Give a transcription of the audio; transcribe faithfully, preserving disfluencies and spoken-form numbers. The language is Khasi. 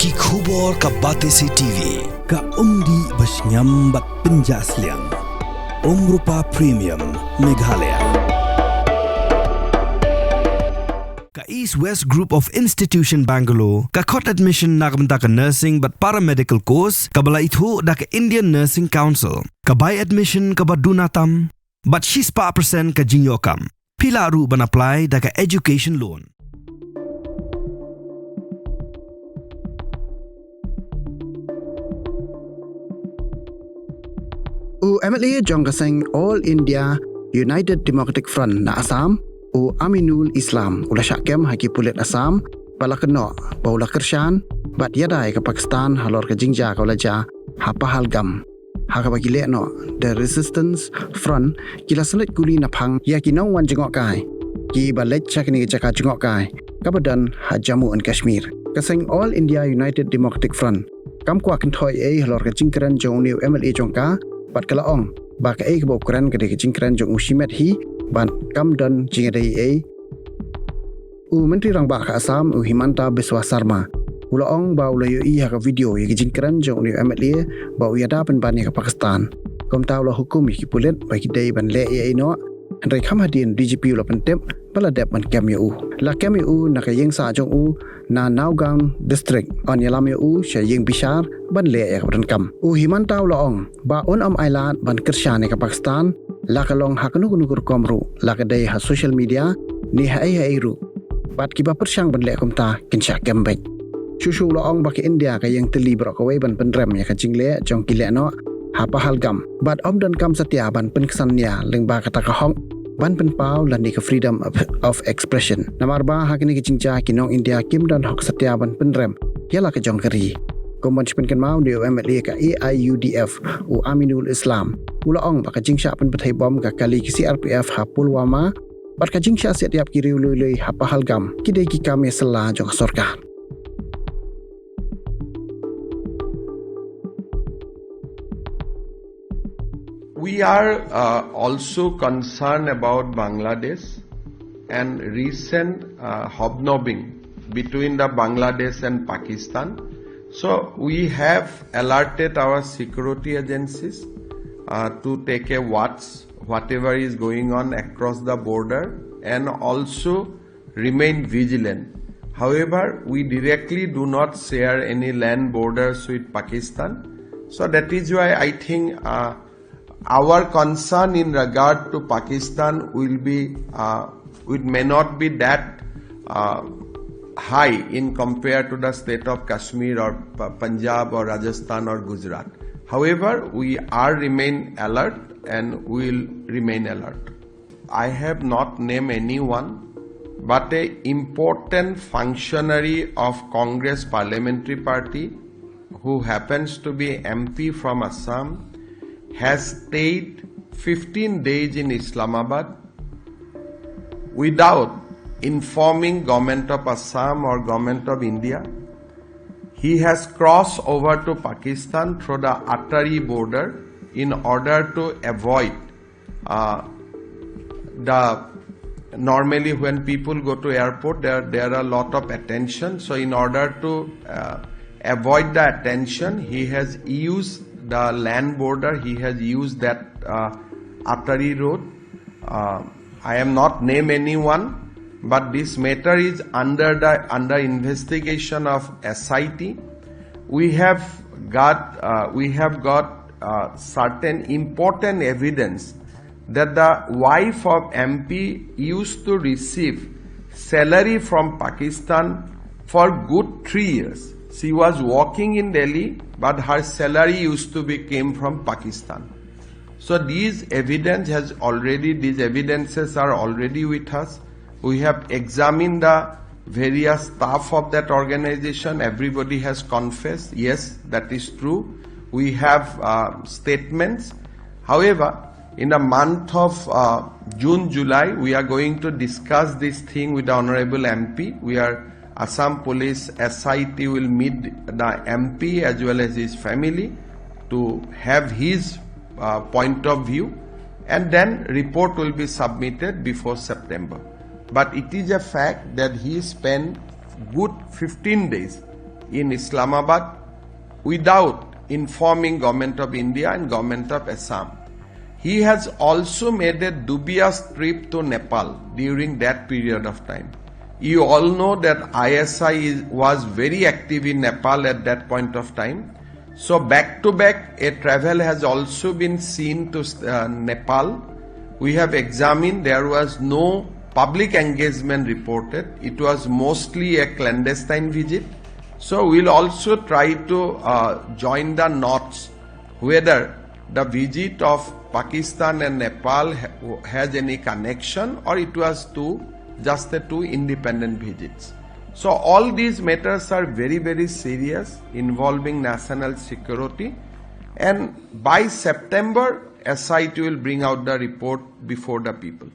Ki khubor ka Batesi T V, ka umdih ba shngiam bad pynjah sliang. Umrupa Premium, Meghalaya. Ka East West Group of Institution Bangalore, ka khot admission na ka bynta ka nursing bad paramedical course, kaba la ithuh da ka Indian Nursing Council, ka bai admission kaba duna tam, bad shispah percent ka jingïoh kam. Phi lah ruh ban apply da ka education loan. U M L A jong ka seng All India United Democratic Front na Assam, u Aminul Islam, u la shah kem ha ki pulit Assam, ba la kynnoh ba u la kyrshan bad ïada ïa ka Pakistan halor ka jingjia kaba la jia ha Pahalgam, ha kaba ki leh noh The Resistance Front ki la syllit kuli na phang ïa ki nongwan jngohkai kiba leit sha kane ka jaka jngohkai kaba don ha Jammu and Kashmir. Ka seng All India United Democratic Front kam kwah kynthoi ei halor ka jingkren jong une u M L A jong ka, bad ka la ong ba kaei kaba u kren ka dei ka jingkren jong u shimet hi, bad kam don jingïadei ei. U Myntri Rangbah ka Assam, u Himanta Biswa Sarma, u la ong ba u la ïohi ha ka video ïa ka jingkren jong une u M L A ba u ïada pynban ïa ka Pakistan. Kumta u la hukum ïa ki pulit ba ki dei ban leh ei ei noh. Hynrei kham hadien D G P u la pyntip ba la dep ban kem ïa u. La kem ïa u na ka ïingsah jong u na Nagaon District, yn ïalam ïa u sha ïing bishar ban leh ïa kaba donkam. U Himanta u la ong ba un ym ailad ban kyrshan ïa ka Pakistan, la ka long ha kano kano ka rukom ruh, la ka dei ha social media ne ha ei ha ei ruh. Bad kiba pyrshang ban leh kumta kin shah kem beit. Shuh shuh u la ong ba ka India ka ïeng tylli baroh kawei ban pynrem ïa ka jingleh jong ki lehnoh ha Pahalgam. Bad ym donkam satia ban pynksan nia lyngba kata ka hok ban pynpaw lane ka freedom of, of expression. Namar ba ha kane ka jingjia ki nong India kim don hok satia ban pynrem ïa la ka jong ka ri. Kum ban sa pynkynmaw, une u M L A ka A I U D F, u Aminul Islam, u la ong ba ka jingshah pynpyrthei bom ka kali ka C R P F ha Pulwama bad ka jingshah siat ïap ki riew lui lui ha Pahalgam ki dei ki kam ïasylla jong ka sorkar. We are uh, also concerned about Bangladesh and recent uh, hobnobbing between the Bangladesh and Pakistan. So we have alerted our security agencies uh, to take a watch whatever is going on across the border and also remain vigilant. However, we directly do not share any land borders with Pakistan. So that is why I think uh, our concern in regard to Pakistan will be, uh, it may not be that uh, high in compared to the state of Kashmir or P- Punjab or Rajasthan or Gujarat. However, we are remain alert and will remain alert. I have not named anyone, but a important functionary of Congress Parliamentary Party who happens to be M P from Assam has stayed fifteen days in Islamabad without informing Government of Assam or Government of India. He has crossed over to Pakistan through the Attari border in order to avoid uh, the normally when people go to airport there there are a lot of attention, so in order to uh, avoid the attention he has used the land border, he has used that uh, Attari road. uh, I am not name anyone, but this matter is under the under investigation of S I T. We have got uh, we have got uh, certain important evidence that the wife of M P used to receive salary from Pakistan for good three years. She was working in Delhi, but her salary used to be came from Pakistan. So these evidence has already these evidences are already with us. We have examined the various staff of that organization. Everybody has confessed. Yes, that is true. We have uh, statements. However, in the month of uh, June, July, we are going to discuss this thing with the Honorable M P. We are Assam Police S I T will meet the M P as well as his family to have his uh, point of view, and then report will be submitted before September. But it is a fact that he spent good fifteen days in Islamabad without informing Government of India and Government of Assam. He has also made a dubious trip to Nepal during that period of time. You all know that I S I is, was very active in Nepal at that point of time. So back to back, a travel has also been seen to uh, Nepal. We have examined, there was no public engagement reported. It was mostly a clandestine visit. So we'll also try to uh, join the knots whether the visit of Pakistan and Nepal ha- has any connection or it was two, just the two independent visits. So all these matters are very, very serious, involving national security. And by September, S I T will bring out the report before the people.